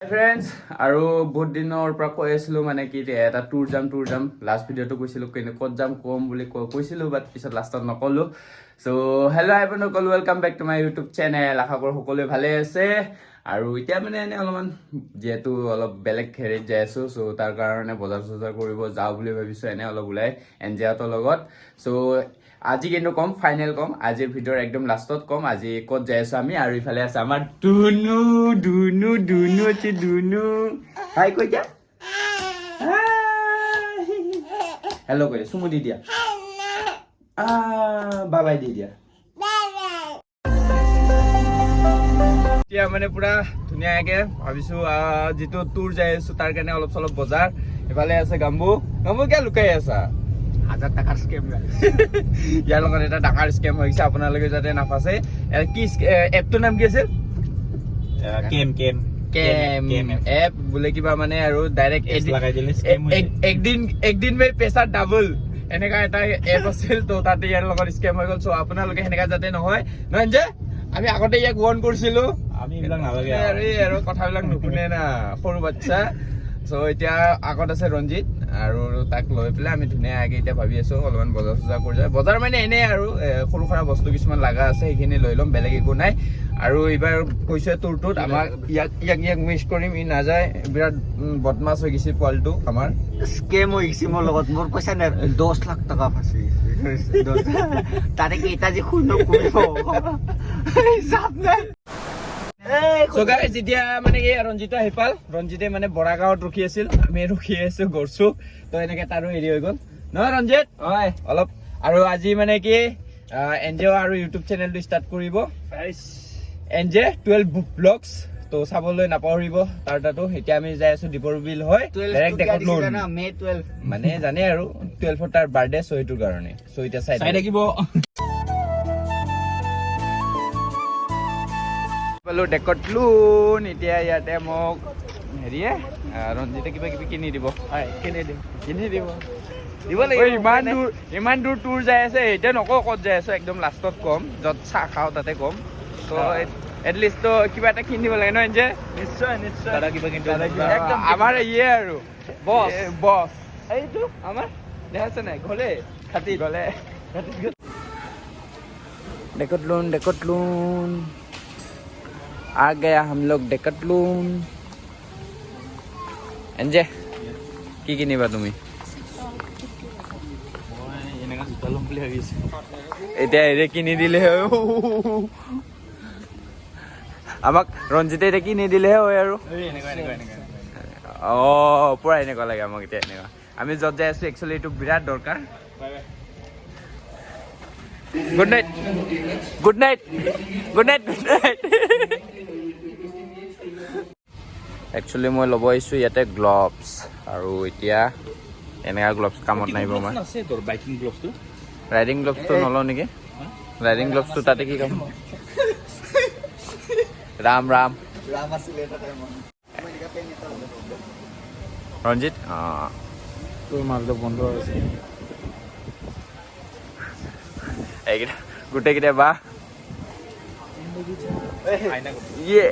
Friends, আৰু বহুত দিনৰ পৰা কৈ আছিলোঁ, মানে কি এটা টুৰ যাম, টুৰ যাম। লাষ্ট ভিডিঅ'টো কৈছিলোঁ, কিন্তু ক'ত যাম ক'ম বুলি কৈছিলোঁ, বাট পিছত লাষ্টত নক'লোঁ। চ' হেল্ল', হাই বন্ধুসকল, welcome back to my YouTube channel. আশা কৰোঁ সকলোৱে ভালে আছে। আৰু এতিয়া মানে এনেই অলপমান, যিহেতু অলপ বেলেগ হেৰিত যাই আছোঁ, চ' তাৰ কাৰণে বজাৰ চজাৰ কৰিব যাওঁ বুলি ভাবিছোঁ, এনেই অলপ ওলাই এনজেহঁতৰ লগত। চ' আজি কিন্তু ক'ম, ফাইনেল ক'ম, আজিৰ ভিডিঅ'ৰ একদম লাষ্টত ক'ম আজি ক'ত যাই আছোঁ আমি। আৰু ইফালে আছে আমাৰ দুনু, দুনু, দুনু আছে, দুনু। হাই কৈ দিয়া, হেল্ল' কৈ দিয়া, চুমু দি দিয়া, বাবাই দি দিয়া। এতিয়া মানে পুৰা ধুনীয়াকে ভাবিছো, যিটো টুৰ যাই আছো তাৰ কাৰণে অলপ চলপ বজাৰ। ইফালে আছে গাম্বু। গাম্বু, কিয় লুকাই আছা? হাজাৰ টকাৰ স্কেম। ইয়াৰ লগত এটা ডাঙৰ স্কেম হৈ গৈছে, আপোনালোকে যাতে নাফাচে। কি এপটোৰ নাম কি আছিল? কেম, কেম। কেম এপ বোলে কিবা, মানে আৰু ডাইৰেক্ট লগাই দিলে scam হৈ যায়। একদিন একদিন মে পেচা ডাবল, এনেকা এটা এপ আছিল। তো তাতে ইয়াৰ লগত স্কেম হৈ গ'ল। চ' আপোনালোকে সেনেকা যাতে নহয়, নহয় যে আমি আগতে ইয়াক ৱৰ্ণ কৰিছিলো। আমি এইবিলাক নালাগে। আৰু এই আৰু কথাবিলাক নুশুনে না, সৰু বাচ্ছা। চ' এতিয়া আগত আছে ৰঞ্জিত, আৰু তাক লৈ পেলাই আমি ধুনীয়াকে এতিয়া ভাবি আছো অলপমান বজাৰ চজাৰ কৰি যায়। বজাৰ মানে এনেই আৰু সৰু সুৰা বস্তু কিছুমান লগা আছে, সেইখিনি লৈ ল'ম, বেলেগ একো নাই। আৰু এইবাৰ কৈছে টুৰটোত আমাক ইয়াক ইয়াক ইয়াক মিছ কৰিম, ই নাযায়। বিৰাট বদমাছ হৈ গৈছে পোৱালিটো আমাৰ। স্কেম হৈ গৈছে মোৰ লগত, মোৰ পইচা নাই, 10 লাখ টকা ফাঁচি গৈছে। তাৰে কেইটা যে শূন্য কৰিব হিচাপ নাই। চ' গাইজ, যেতিয়া মানে কি ৰঞ্জিতো আহি পাল, ৰঞ্জিতে মানে বৰাগাঁৱত ৰখি আছিল, আমি ৰখি আছো গড়চুক। তো এনেকে তাৰো হেৰি হৈ গ'ল নহয় ৰঞ্জিত? হয়। অলপ আৰু আজি মানে কি এন জি অ' আৰু ইউটিউব চেনেলটো ষ্টাৰ্ট কৰিব, এন জে 12 ব্লগছ। তো চাবলৈ নাপাহৰিব তাৰ তাতো। এতিয়া আমি যাই আছো দীপৰ বিল হয় ডাইৰেক্ট ডেকত মে 12। মানে জানে আৰু 12ত তাৰ বাৰ্থডে, চ' সেইটোৰ কাৰণে। চ' এতিয়া চাই চাই থাকিব। পালো ডেকটলুন। এতিয়া ইয়াতে মোক হেৰিয়ে ৰঞ্জিতে কিবা কিবি কিনি দিব। হয়, কিনি দিম। কিনি দিব। দিব। ঐ, ইমান দূৰ, ইমান দূৰ টুৰ যাই আছে। এতিয়া নকওঁ ক'ত যাই আছো, একদম লাষ্টত ক'ম, য'ত চাহ খাওঁ তাতে ক'ম। ত' এটলিষ্ট তো কিবা এটা কিনি দিব লাগে নহয় যে। নিশ্চয়, নিশ্চয়। দাদা কিবা কিনি একদম আমাৰ ইয়ে আৰু বছ। বছ। এইটো আমাৰ দেখাইছে নাই গ'লে খাতি গ'লে डेकटलून, डेकटलून आ गया हम लोग डेकटलून। এনজে, কি কিনিবা তুমি? মই এনেকা জোতা ল'ম বুলি ভাবিছো। এতিয়া হেৰি কিনি দিলেহে, আমাক ৰঞ্জিতে এতিয়া কিনি দিলেহে হয় আৰু। এনেকুৱা, এনেকুৱা, এনেকুৱা। অঁ, পুৰা এনেকুৱা লাগে আমাক এতিয়া। এনেকুৱা আমি য'ত যাই আছো, একচুৱেলি এইটো বিৰাট দৰকাৰ। Bye bye. Good night, good night, good night, good night. Actually মই ল'ব আহিছোঁ ইয়াতে গ্লভছ, আৰু এতিয়া এনেকুৱা গ্লভছ কামত নাহিব মই। আছে তোৰ বাইকিং গ্লভছটো? ৰাইডিং গ্লভছটো নলওঁ নেকি? ৰাইডিং গ্লভছটো তাতে কি কাম? ৰাম ৰাম। ৰাম আছিলে এটা টাইমত। ৰঞ্জিত, অঁ। তোৰ মালটো বন্ধ হৈছে। এইকেইটা গোটেইকেইটা বা ইয়ে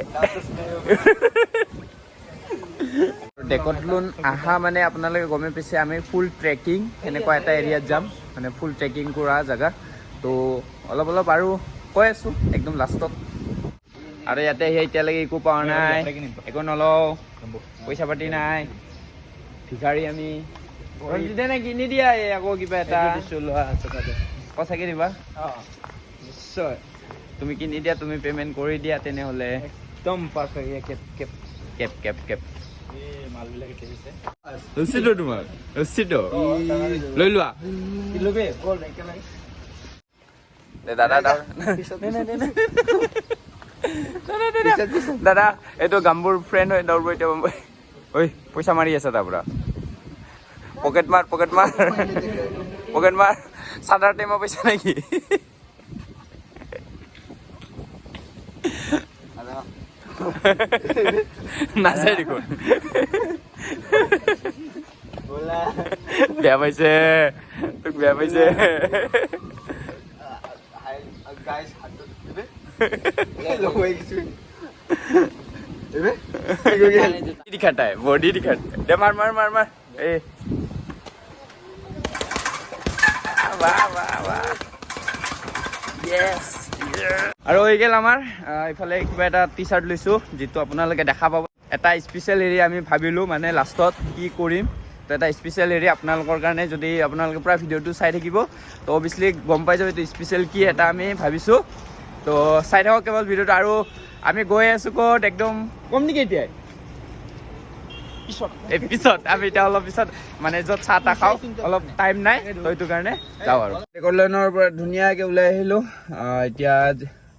ডেকটলুন আহা মানে আপোনালোকে গমেই পাইছে, আমি ফুল ট্ৰেকিং সেনেকুৱা এটা এৰিয়াত যাম, মানে ফুল ট্ৰেকিং কৰা জেগা। তো অলপ অলপ আৰু কৈ আছোঁ একদম লাষ্টত। আৰু ইয়াতে আহি এতিয়ালৈকে একো পোৱা নাই, একো নলওঁ, পইচা পাতি নাই, ভিখাৰী আমি। ৰঞ্জিতে নে কিনি দিয়া এই আকৌ কিবা এটা। সঁচাকে দিবা? নিশ্চয়। তুমি কিনি দিয়া, তুমি পে'মেণ্ট কৰি দিয়া তেনেহ'লে। একদম perfect. Cap, cap. Cap, cap, cap. এই মালবিলাক এতিয়া হৈছে। ৰচিদ, তোমাৰ ৰচিদ লৈ লোৱা। কি ল'বি? ব'ল একেলগে। দে দাদা, দাদা, দাদা, এইটো গাম্বুৰ ফ্ৰেণ্ড হয়, দৌৰব এতিয়া। ঐ, পইচা মাৰি আছে তাৰ পৰা। পকেট মাৰ, পকেট মাৰ, পকেট মাৰ। চাদাৰ টেমা পইচা নেকি? নাচাই দেখোন। বেয়া পাইছে তোক, বেয়া পাইছে। গাইজ, হাতত লগাই গৈছো। दिखाता है, बॉडी दिखाता है। दे मार मार मार मार। ए वाह वाह वाह, য়েছ। আৰু হৈ গ'ল আমাৰ ইফালে কিবা এটা টি চাৰ্ট লৈছোঁ, যিটো আপোনালোকে দেখা পাব। এটা স্পেচিয়েল হেৰি আমি ভাবিলোঁ, মানে লাষ্টত কি কৰিম, তো এটা স্পেচিয়েল হেৰি আপোনালোকৰ কাৰণে। যদি আপোনালোকে পূৰা ভিডিঅ'টো চাই থাকিব, তো অভিয়াছলি গম পাই যাব এইটো স্পেচিয়েল কি এটা আমি ভাবিছোঁ। তো চাই থাকক কেৱল ভিডিঅ'টো। আৰু আমি গৈ আছোঁ ক'ত একদম কম নেকি এতিয়াই? এই পিছত আমি এতিয়া অলপ পিছত মানে য'ত চাহ তাহ খাওঁ, অলপ টাইম নাই, তো সেইটো কাৰণে যাওঁ। আৰু ৰেকৰ্ড পৰা ধুনীয়াকৈ ওলাই আহিলোঁ। এতিয়া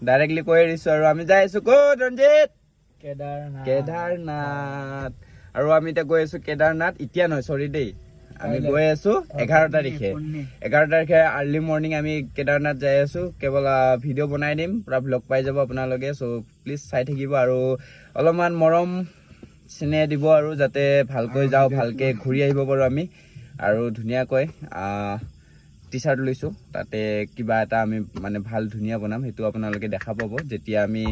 ডাইৰেক্টলি কৈ দিছোঁ আৰু আমি যাই আছোঁ ক'ত ৰঞ্জিত? কেদাৰনাথ। কেদাৰনাথ। আৰু আমি এতিয়া গৈ আছো কেদাৰনাথ। এতিয়া নহয়, চৰি দেই, আমি গৈ আছো 11 তাৰিখে। 11 তাৰিখে আৰ্লি মৰ্ণিং আমি কেদাৰনাথ যাই আছো। কেৱল ভিডিঅ' বনাই দিম, পূৰা ভ্লগ পাই যাব আপোনালোকে। চ' প্লিজ চাই থাকিব আৰু অলপমান মৰম চেনেহ দিব আৰু যাতে ভালকৈ যাওঁ, ভালকৈ ঘূৰি আহিব পাৰোঁ আমি। আৰু ধুনীয়াকৈ টি চাৰ্ট লৈছোঁ, তাতে কিবা এটা আমি মানে ভাল ধুনীয়া বনাম, সেইটো আপোনালোকে দেখা পাব যেতিয়া আমি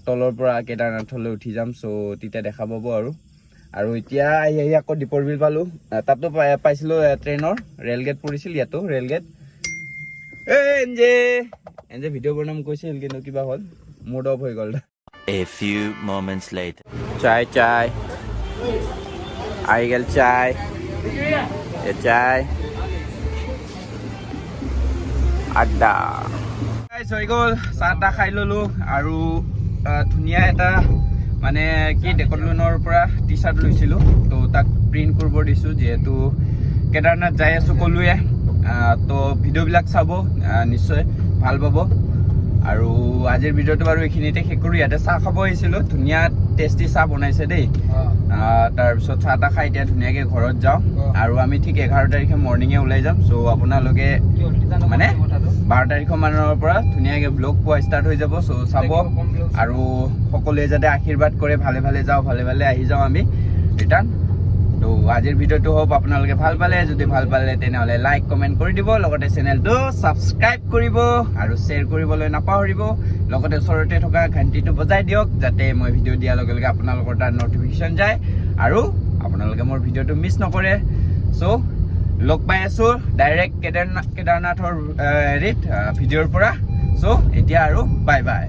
তলৰ পৰা কেদাৰনাথলৈ উঠি যাম। চ' তেতিয়া দেখা পাব। আৰু আৰু এতিয়া আহি আহি আকৌ দীপৰ বিল পালোঁ। তাতো পাইছিলোঁ ট্ৰেইনৰ ৰেল গেট পৰিছিল, ইয়াতো ৰেল গেট। এই এনজে এনজে ভিডিঅ' বনাম কৈছিল, কিন্তু কিবা হ'ল, মুড অফ হৈ গ'ল। A few moments later. চাই চাই আহি গ'ল, চাই এ চাই আড্ডা। Guys, হৈ গ'ল, চাহ তাহ খাই ল'লোঁ। আৰু ধুনীয়া এটা মানে কি ডেকটলোনৰ পৰা টি চাৰ্ট লৈছিলোঁ, তো তাক প্ৰিণ্ট কৰিব দিছোঁ, যিহেতু কেদাৰনাথ যাই আছোঁ ক'লোৱে। তো ভিডিঅ'বিলাক চাব, নিশ্চয় ভাল পাব। আৰু আজিৰ ভিডিঅ'টো বাৰু এইখিনিতে শেষ কৰোঁ। ইয়াতে চাহ খাব আহিছিলোঁ, ধুনীয়া টেষ্টি চাহ বনাইছে দেই। তাৰপিছত চাহ তাহ খাই এতিয়া ধুনীয়াকৈ ঘৰত যাওঁ। আৰু আমি ঠিক 11 তাৰিখে মৰ্ণিঙে ওলাই যাম। চ' আপোনালোকে মানে 12 তাৰিখৰ মানৰ পৰা ধুনীয়াকৈ ব্লগ পোৱা ষ্টাৰ্ট হৈ যাব। চ' চাব আৰু সকলোৱে যাতে আশীৰ্বাদ কৰে, ভালে ভালে যাওঁ, ভালে ভালে আহি যাওঁ আমি ৰিটাৰ্ণ। তো আজিৰ ভিডিঅ'টো হোপ আপোনালোকে ভাল পালে। যদি ভাল পালে, তেনেহ'লে লাইক কমেণ্ট কৰি দিব, লগতে চেনেলটো ছাবস্ক্ৰাইব কৰিব আৰু শ্বেয়াৰ কৰিবলৈ নাপাহৰিব। লগতে ওচৰতে থকা ঘণ্টিটো বজাই দিয়ক, যাতে মই ভিডিঅ' দিয়াৰ লগে লগে আপোনালোকৰ তাত নটিফিকেশ্যন যায় আৰু আপোনালোকে মোৰ ভিডিঅ'টো মিছ নকৰে। চ' লগ পাই আছোঁ ডাইৰেক্ট কেদাৰনাথৰ হেৰিত ভিডিঅ'ৰ পৰা। চ' এতিয়া আৰু বাই বাই।